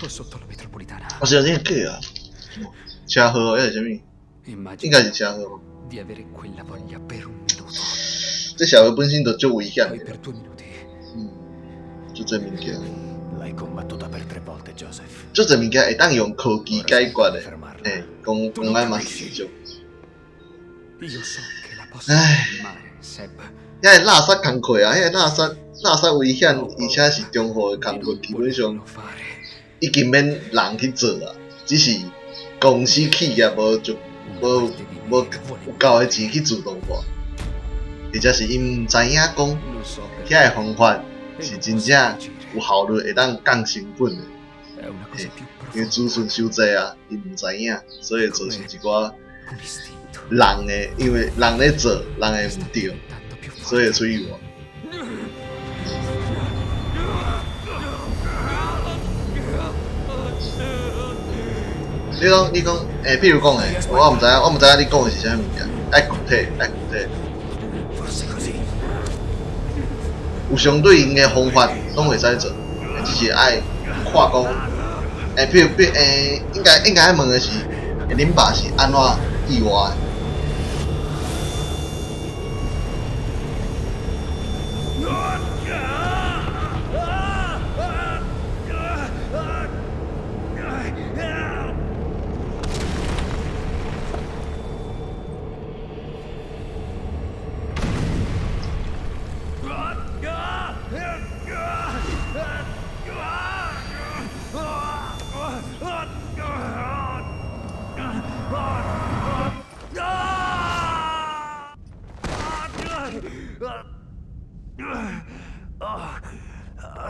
O sotto la metropolitana. 我是真假啊？車禍抑是啥物？應該是車禍吧。 Di avere quella voglia per un minuto. 這社會本身就足危險 Poi 的。 per 2 minuti. 嗯，足濟物件。 L'hai combattuta per tre volte, Joseph. 足濟物件會當用科技解決的。嘿，講講安嘛是一種。 Io so che la posso 唉。 fermare, Seb. 遐個垃圾工課啊，遐個垃圾垃圾危險，而且是中和的工課，基本上已經免人去做啊，只是公司企業無就無無有夠的錢去自動化，或者是𪜶毋知影講遐个方法是真正有效率，會當降成本的。嘿，因為資訊傷濟啊，𪜶毋知影，所以會造成一寡人的，因為人咧做，人會毋對，所以會出意外。你講，你講，欸，比如講欸，我毋知影，我毋知影你講的是啥物件，愛具體，愛具體。有相對應的方法，攏會使做，只是愛看講，欸，比如，比，欸，應該應該愛問的是，欸，恁爸是按怎意外的？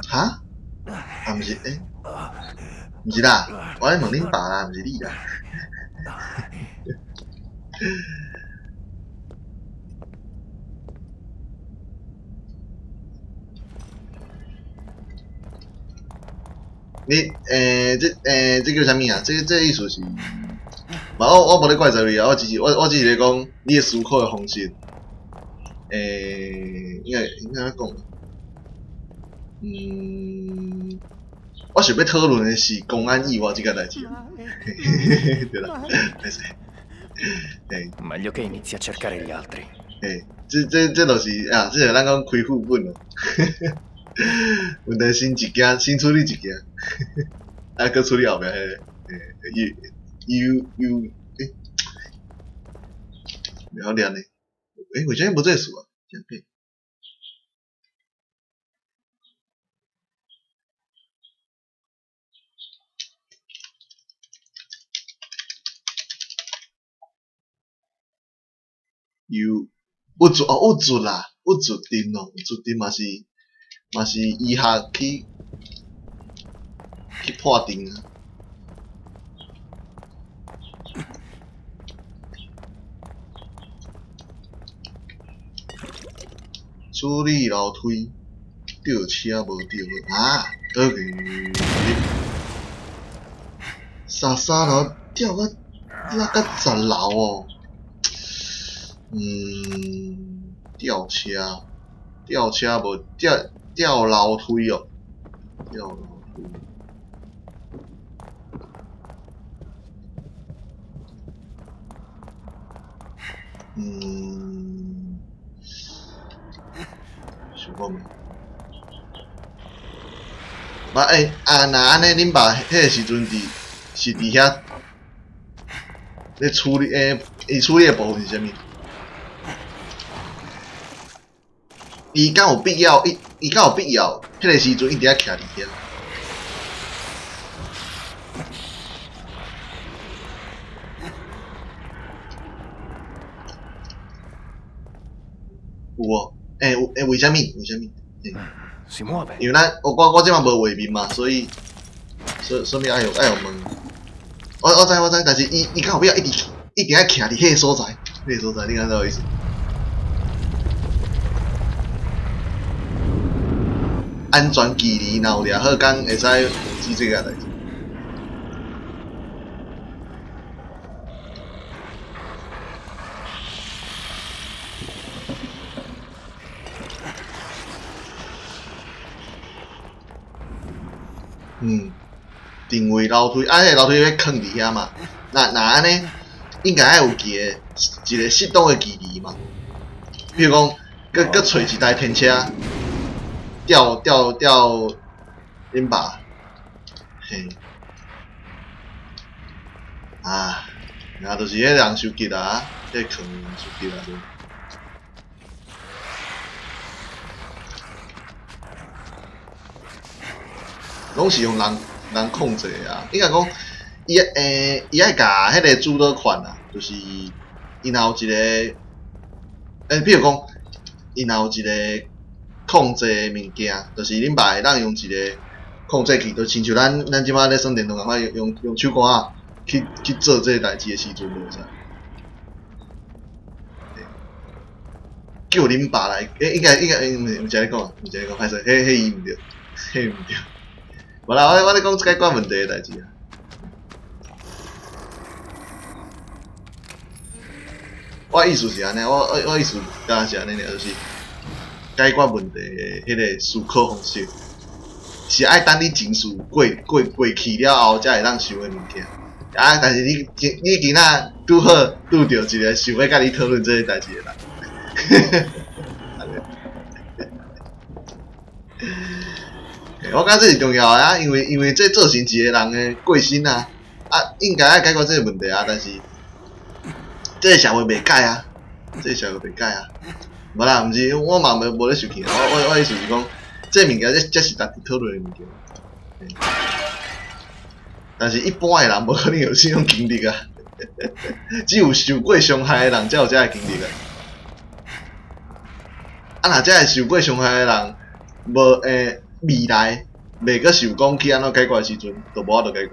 哈？啊，毋是，欸，毋是啦，我咧問恁爸啦，毋是你啦。你欸，這欸，這叫啥物啊？這這意思是，嘛我我無咧怪責你啊，我只是我我只是咧講你的思考的方式，欸，應該應該按怎講？嗯，我想欲討論的是公安意外這個代誌。對啦，歹勢。嘿。 Meglio che inizi a cercare gli altri. 嘿，這這這就是啊，這就咱講開副本咯。問題先一件，先處理一件，啊，閣處理後壁彼个，欸，U U U，欸，袂曉念呢？欸，為啥物無這个詞啊？真假？有鬱卒哦，鬱卒啦，鬱卒症哦，鬱卒症嘛是嘛是醫學去去判定啊。處理樓梯，吊車無吊好啊！倒去三三樓吊到落到十樓哦。嗯，吊車，吊車無吊吊樓梯哦，吊樓梯。嗯，想講未？嘛欸，啊，若按呢，恁爸彼个時陣佇是佇遐咧處理欸，伊處理的部分是啥物？伊敢有必要？伊伊敢有必要？彼个時陣一直愛徛佇遐？有無？欸有欸，為啥物？為啥物？欸 Si muove. 因為咱我我我這馬無畫面嘛，所以所所以愛用愛用問。我我知我知，但是伊伊敢有必要一直一直愛徛佇彼个所在？彼个所在，你敢知影意思？安全距離若有掠好，敢會使防止這個代誌。嗯，定位楼梯，啊，彼个楼梯欲囥伫遐嘛。若若按呢，应该爱有一个适当的距离嘛。比如讲，阁揣一台天车，吊吊吊恁爸，嘿，啊，然后就是彼人伤急啊，彼个囥伤急啊，拢是用人人控制的啊。应该讲，伊爱共彼个主导权啊，就是伊若有一个，比如讲，伊若有一个控制的物件，就是恁爸会当用一个控制器，就亲像咱这摆咧耍电动仝款，用手杆仔去做这个代志的时阵，就会使。叫恁爸来，应该，毋是按呢讲，毋是按呢讲，歹势，彼伊毋对，彼毋对。无啦，我咧讲解决问题的代志啊。我意思是按呢，我意思敢若是按呢尔，就是解决问题的彼个思考方式，是爱等你情绪过去了后，才会当想的物件。啊，但是你今仔拄好拄著一个想欲佮你讨论这个代志的人。我感觉这是重要的啊，因为这造成一个人的过身啊，啊，应该爱解决这个问题啊，但是这个社会袂改啊，这个社会袂改啊。无啦，毋是，我嘛无咧生气啊，我意思是讲，这个物件这是值得讨论的物件。但是一般的人无可能有这种经历啊，只有受过伤害的人才有这个经历啊。啊，若这个受过伤害的人，无未来袂阁想讲去按怎解决的时阵，就无法度解决。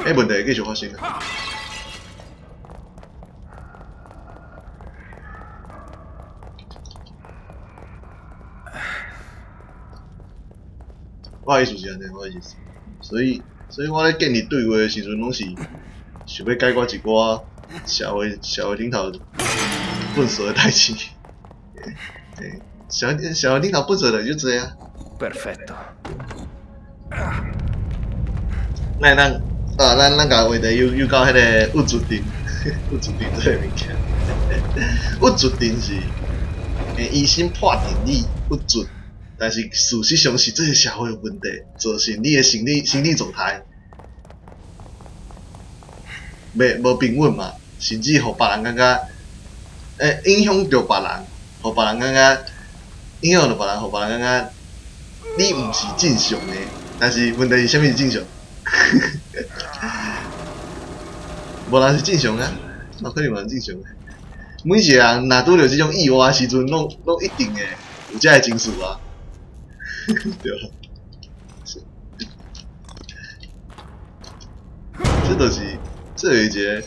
彼问题会继续发生啊！我的意思是按呢，我的意思。所以我咧建立对话的时阵，拢是想欲解决一寡社会顶头粪扫的代志。社会顶头粪扫的就济啊。 Perfetto。那咱啊，咱共话题又到彼个郁卒症，郁卒症这个物件。郁卒症是，医生判定你郁卒，但是事实上是这个社会有问题，造成你的心理状态袂无平稳嘛，甚至予别人感觉，影响著别人，予别人感觉，影响著别人，予别人感觉你毋是正常的，但是问题是啥物是正常？无人是正常啊，哪可能无人正常的？每一个人若拄著这种意外的时阵，拢一定会有这个情绪啊，对吧？这就是，这是一个，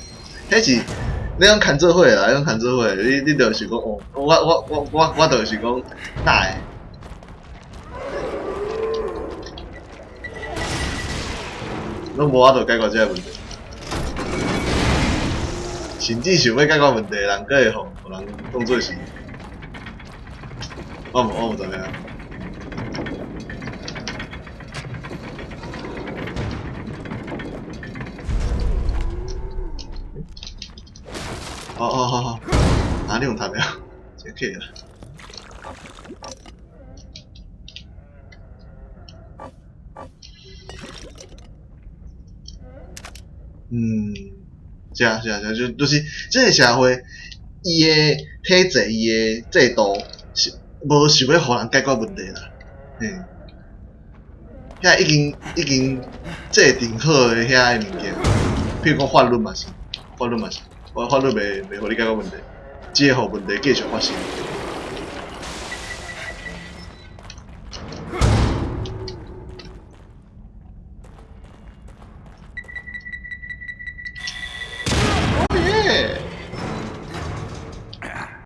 彼是你讲牵做伙啦，你讲牵做伙，你就是讲哦，我就是讲，哪会？拢无法度解决这个问题，甚至想欲解决问题的人，阁会予人当做是，我毋知影。哦哦哦哦，啊，你用弹了，这可以了。是啊，是啊，是啊，就是这个社会，伊的体制、伊的制度是无想欲予人解决问题啦，嘿，遐已经制定好的遐个物件，譬如讲法律嘛是，法律嘛是，法律袂予你解决问题，只会予问题继续发生。